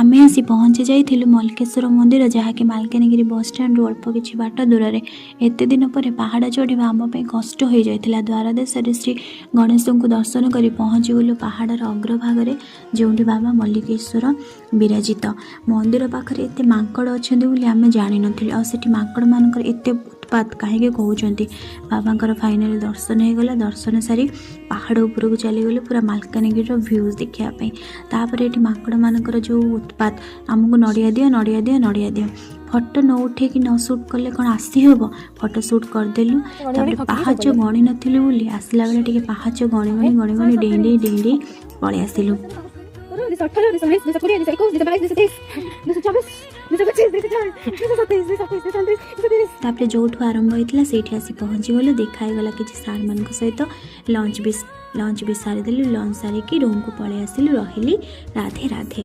ଆମେ ଆସି ପହଞ୍ଚି ଯାଇଥିଲୁ ମଲ୍ଲିକେଶ୍ୱର ମନ୍ଦିର, ଯାହାକି ମାଲକାନଗିରି ବସଷ୍ଟାଣ୍ଡରୁ ଅଳ୍ପ କିଛି ବାଟ ଦୂରରେ। ଏତେ ଦିନ ପରେ ପାହାଡ଼ ଚଢ଼ିବା ଆମ ପାଇଁ କଷ୍ଟ ହୋଇଯାଇଥିଲା। ଦ୍ୱାରଦେଶରେ ଶ୍ରୀ ଗଣେଶଙ୍କୁ ଦର୍ଶନ କରି ପହଞ୍ଚିଗଲୁ ପାହାଡ଼ର ଅଗ୍ରଭାଗରେ, ଯେଉଁଠି ବାବା ମଲ୍ଲିକେଶ୍ୱର ବିରାଜିତ। ମନ୍ଦିର ପାଖରେ ଏତେ ମାଙ୍କଡ଼ ଅଛନ୍ତି ବୋଲି ଆମେ ଜାଣିନଥିଲୁ। ଆଉ ସେଠି ମାଙ୍କଡ଼ମାନଙ୍କର ଏତେ ଉତ୍ପାତ କାହିଁକି କହୁଛନ୍ତି? ବାବାଙ୍କର ଫାଇନାଲି ଦର୍ଶନ ହେଇଗଲା। ଦର୍ଶନ ସାରି ପାହାଡ଼ ଉପରକୁ ଚାଲିଗଲୁ ପୁରା ମାଲକାନଗିରିର ଭ୍ୟୁଜ୍ ଦେଖିବା ପାଇଁ। ତାପରେ ଏଠି ମାଙ୍କଡ଼ମାନଙ୍କର ଯେଉଁ ଉତ୍ପାତ, ଆମକୁ ନଡ଼ିଆ ଦିଅ, ନଡ଼ିଆ ଦିଅ, ନଡ଼ିଆ ଦିଅ। ଫଟୋ ନ ଉଠେଇକି, ନ ସୁଟ୍ କଲେ କ'ଣ ଆସିହେବ? ଫଟୋ ସୁଟ୍ କରିଦେଲୁ। ତାପରେ ପାହାଚ ଗଣି ନଥିଲୁ ବୋଲି ଆସିଲା ବେଳେ ଟିକେ ପାହାଚ ଗଣି ଗଣି ଗଣି ଗଣି, ଡେଇଁ ଡେଇଁ ଡେଇଁ ଡେଇଁ ପଳେଇ ଆସିଲୁ। 218, 219, 220, 221, 222, 223, 224, 225, 226, 227, 228, 229, 230। ତାପରେ ଯେଉଁଠୁ ଆରମ୍ଭ ହେଇଥିଲା, ସେଇଠି ଆସି ପହଞ୍ଚିଗଲୁ। ଦେଖା ହେଇଗଲା କିଛି ସାର୍ମାନଙ୍କ ସହିତ। ଲଞ୍ଚ ବି ସାରିଦେଲୁ। ଲଞ୍ଚ ସାରିକି ରୁମ୍କୁ ପଳେଇ ଆସିଲୁ। ରହିଲି, ରାଧେ ରାଧେ।